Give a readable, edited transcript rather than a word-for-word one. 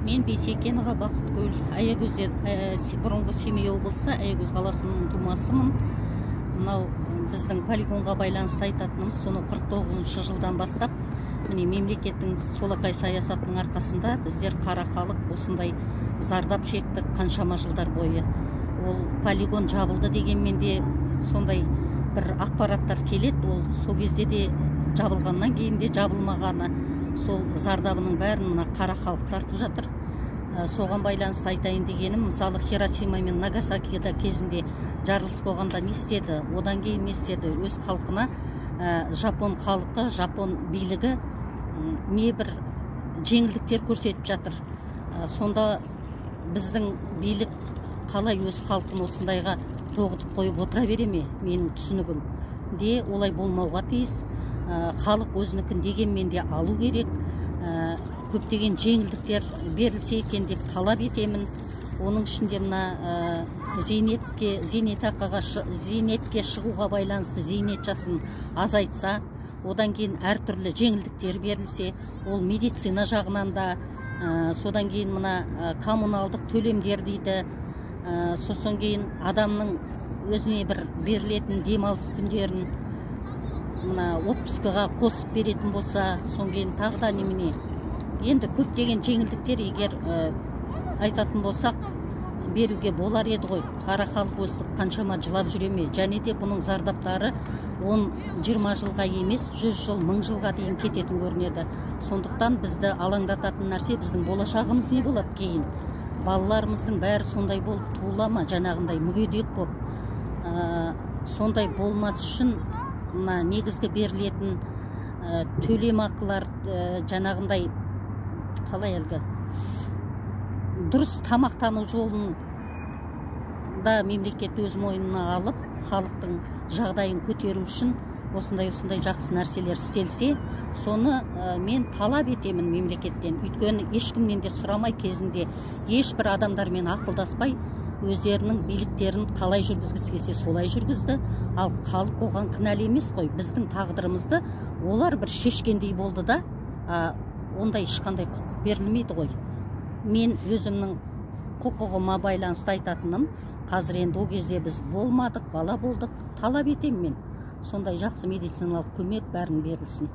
Мен Бейсекенова Бақытгүл, Аягөз, бұрынғы Семей облысы, Аягөз қаласының тумасымын. Мынау біздің полигонға байланысты айтатынымыз, соны 49 жылдан бастап міне мемлекеттің солақай саясатының арқасында біздер қара халық осындай зардап шектік қаншама жылдар бойы. Ол полигон жабылды дегенмен де сондай бір ақпараттар келеді, ол сол кезде де жабылғаннан кейін де жабылмағаны, сол зардабының бәрін мына қара халық тартып жатыр. Соған байланысты айтайын дегенім, мысалы, Хиросима мен Нагасакида кезінде жарылыс болғанда не істеді, одан кейін не істеді? Өз халқына жапон халқы, жапон билігі не бір жеңілдіктер көрсетіп жатыр. Сонда біздің билік қалай өз халқын осындайға тоғытып қойып отыра бере ме? Менің түсінігім де олай болмауға тиіс. Халық өзінікін дегенмен де алу керек. Көптеген жеңілдіктер берілсе екен деп талап етемін. Оның ішінде мына зейнетке, зейнетақыға, зейнетке шығуға байланысты зейнет жасын азайтса, одан кейін әртүрлі жеңілдіктер берілсе, ол медицина жағынан да, содан кейін мына коммуналдық төлемдер дейді, сосын кейін адамның өзіне бір берілетін демалыс күндерін мына отпускыға қосып беретін болса, содан кейін тағы да немене, енді көптеген жеңілдіктер егер айтатын болсақ беруге болар еді ғой. Қара халық өстіп қаншама жылап жүре ме? Және де бұның зардаптары 10-20 жылға емес, 100 жыл, 1000 жылға дейін кететін көрінеді. Сондықтан бізді алаңдататын нәрсе, біздің болашағымыз не болады кейін? Балаларымыздың бәрі сондай болып туыла ма, жаңағындай мүгедек болып? Сондай болмас үшін мына негізгі берілетін төлемақылар, жаңағындай қалай әлгі дұрыс тамақтану жолын да мемлекет өз мойнына алып, халықтың жағдайын көтеру үшін осындай жақсы нәрселер істелсе, соны мен талап етемін мемлекеттен. Өйткені ешкімнен де сұрамай, кезінде ешбір адамдармен ақылдаспай, өздерінің биліктерін қалай жүргізгісі келсе солай жүргізді. Ал халық оған кінәлі емес қой. Біздің тағдырымызды олар бір шешкендей болды да, ондай ешқандай құқық берілмейді ғой. Мен өзімнің құқығыма байланысты айтатыным, қазір енді ол кезде біз болмадық, бала болдық, талап етемін мен. Сондай жақсы медициналық көмек бәрін берілсін.